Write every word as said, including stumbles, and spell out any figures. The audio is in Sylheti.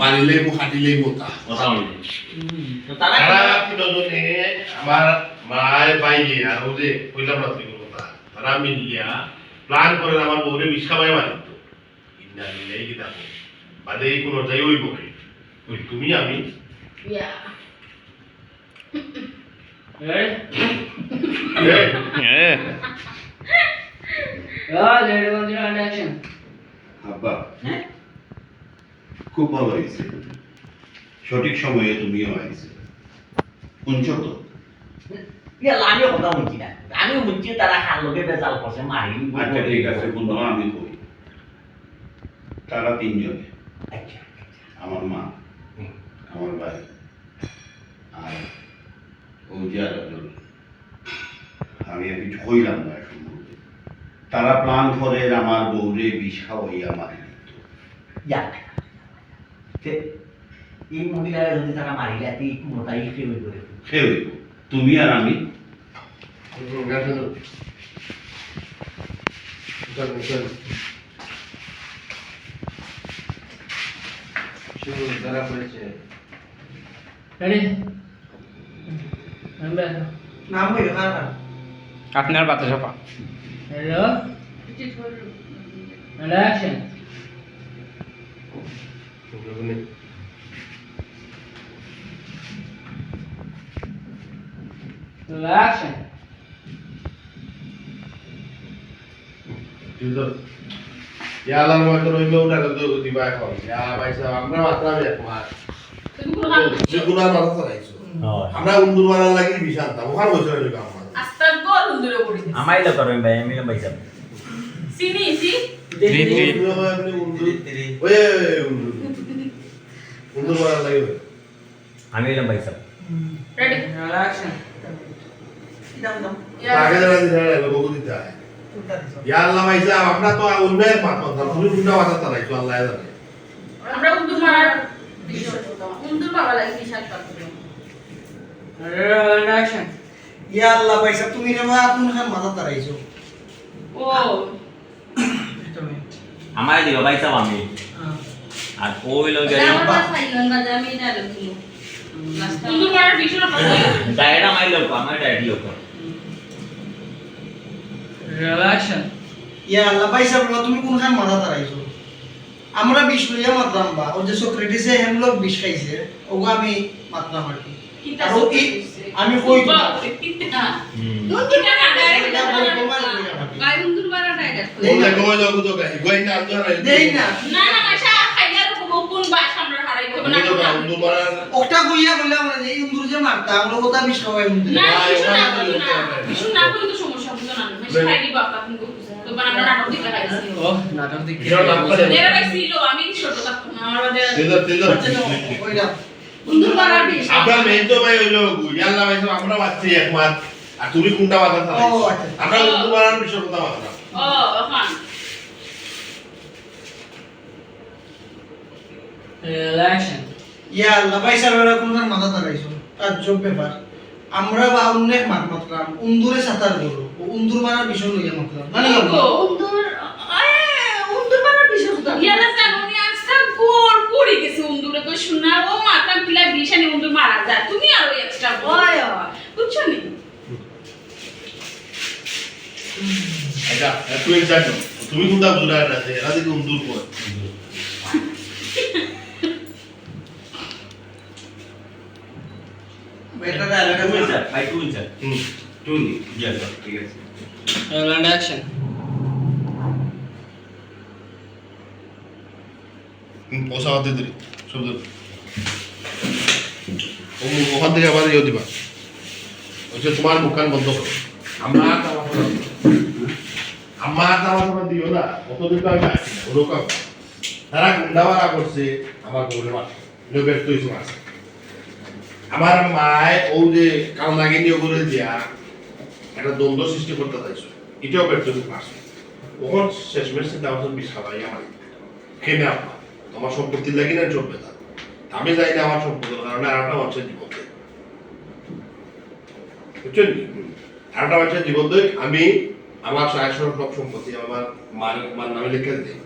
মারিলেই মু, কাটিলেই মতা। কথা হইল। তো তারা তারা তিনজনে আমার মায় বাইরে আর ওই যে কইলাম না তুই কথা। তারা মিলিয়া প্ল্যান করে আমার বউরে বিষ খাওয়াই মারিত। ইন্না লিল্লাহি কিতা কও। বাদে এই কোনো যাই ওই বকে। ওই তুমি আমি। ইয়া। এই। এই। এই। আব্বা, হ্যাঁ? খুব ভালো হয়েছে, সঠিক সময়ে তুমিও আইছো। শুনছো তো? ইয়া, আমিও কথা শুনছি না, আমি শুনছি তারা খার লগে বেজাল করছে, মারি। আচ্ছা, ঠিক আছে, বন্ধু, আমি কই। তারা তিনজনে। আচ্ছা, আচ্ছা। আমার মা, হুম। আমার ভাই, আর ওই যে আর একজন। আমি আর কিছু কইলাম না সম্পর্কে। তারা প্ল্যান করে আমার বউরে বিষ খাওয়াইয়া মারি দিত। যাক, তে এই মহিলারা যদি তারা মারিলে, তে এই কুমোটাই খেয়ে হইব রে। খেয়ে হইব। তুমি আর আমি। হুম, গেছে তো। চল, চল। শুরু, ধরা পড়েছে। Ready? নাম কই, কার, কার? আপনার বাতাসা পা। Hello? And action. Action. কিন্তু ইয়ালার মতো রইবে ওটা কিন্তু দিবা এখন। ইয়া ভাই সাহেব, আমরা মাত্র আমি এক মাস। তুমি কোনো কাম করছো? যে কোনো আর মাথা চালাইছো। হয়। আমরা উন্দুর মারার লাগি বিষ আনতাম। ওখানে বসে রইবে আমার। আস্তা ঘর উন্দুরে পড়ে গেছে। আমাই লোক রইম ভাই, আমি লোক ভাই সাহেব। চিনি, চি? জি, জি। উন্দুর মারা বলে উন্দুর। ওই, ওই, ওই, উন্দুর। উন্দুর মারার লাগি ওই। আমি এলাম ভাই সাহেব। Ready? Action. দাও, দাও। ইয়া। তাকে যারা দিতে হয়, লোক দিতে হয়। ইয়া আল্লাহ ভাই সাহেব, আপনার তো অন্যায় পাপ করতাম, তুমি উল্টা মাথা চালাইছো, আল্লাহ জানে। আমরা উন্দুর মারার বিষয়, উন্দুর বাবা লাগি বিশাল পাপ করলাম। Action. ইয়া আল্লাহ ভাই সাহেব, তুমি রে মা কোন খান মাথা তারাইছো? ও। একটা মিনিট। আমারে দিল ভাই সাহেব আমি। হ্যাঁ। আর ও হইল গিয়া আমার বাস আইলেন বাদে আমি এটা আর কি। উন্দুর মারার বিষয় না। Direct আমার লোক, আমার direct লোক। Action. ইয়া আল্লাহ ভাই সাহেব, তুমি কোন খান মাথা তারাইছো? আমরা বিষ লইয়া মাতলাম বা, ওই যে সক্রেটিসে হেমলক বিষ খাইছে, ওগো আমি মাতলাম আর কি। কিতা আর ও কি, সক্রেটিসে? আমি কই তো। বাপ রে, কিতা? হুম। কোন কিতা না, direct এটা বল, তোমার কই আমার? ভাই, উন্দুর মারা direct। দেই না। ওই দেখো, ওই দেখো তো গাই, গাই না, আনতে হারাই। দেই না। না, না, না, সা খাইলে আর কোন, কোন বাস আমরা হারাই দেব না, ওই দেখো, কোন উন্দুর মারা। ওটা কইয়া বললাম না যে এই উন্দুর যে মারতা, আমরা ওটা বিষ খাওয়াই উন্দুর। না, ভাই, কিছু ওটা না, কিছু না। কিছু না, কোনো তো সমস্যা বুঝো না। বেশ। খাই দিবা, আপনার তো বানান নাটক দিতে পারি। ও, নাটক দেখি। এরা নাম করে। এরা ভাই ছিল, আমি ছোট থাকতাম না, আমার বাদে তেজা, তেজা। আচ্ছা, তো, ওই না। বন্ধুর পাড়ার বিষ। আপনার মেয়ে তো ভাই হইলো গু, ইয়াল্লা ভাই তো আমরা বাচ্চা এক মাস। আর তুমি কোনটা মাথা চালাইছো? ও, আচ্ছা। আমরা বন্ধু পাড়ার বিষয় কথা মাথা। ও, ওখান। Action. ইয়া আল্লাহ, ভাই সাহেব, এরা কোনটার মাথা তারাইছো? তার চোখ ব্যাপার। আমরা বা অনেক মাত মাতলাম, উন্দুরে সাঁতার করো, ও উন্দুর মারার বিষয় লইয়া মাতলাম। মানে ও, কি? উন্দুর, এ, উন্দুর মারার বিষয় কথা। ইয়ালা জানো নি, আজকাল গোল পড়ে গেছে উন্দুরে, কই শোনা, ও মাতলাম কিলা বিষ আনি উন্দুর মারা যায়, তুমি আরো extra বলো। ওই, ওই। বুঝছো নি? আচ্ছা, একটু extra করো। তুমি কোনটা বুঝলে না যে এরা দেখি উন্দুর কয়? এটা dialogue আছে। Two in, sir. ভাই, two in, sir. Hmm. Two in, yes, sir. ঠিক আছে। And action. হুম, পয়সা হাতে দিলি। সব ধরো। ও, ওখান থেকে আবার ইয়ে দিবা। ওই যে তোমার মুখখান বন্ধ করো। আমার আর তামাশা দিও না। আমার আর তামাশা দিও না। অতদিন তো আমি আসি না। ওরকম। তারা গুন্ডা মারা করছে, আমার বউরে মারছে। এটা ব্যর্থ হয়েছে মারছে। আমার মায় ও যে কাল নাগিনী ওগুলো দিয়া একটা দ্বন্দ্ব সৃষ্টি করতে চাইছো, এটাও ব্যর্থ হয়েছে মারছে। ওখান শেষমেশ চিন্তা করছে বিষ খাওয়াই আমার। খেয়ে আপা, তোমার সম্পত্তি লাগি না চলবে না। আমি জানি না আমার সম্পত্তির কারণে আর একটা মানুষের জীবন দেয়। বুঝছেন নি? আর একটা মানুষের জীবন দেয়, আমি আমার সারা সব সম্পত্তি আমার মার, মার নামে লিখে দিই।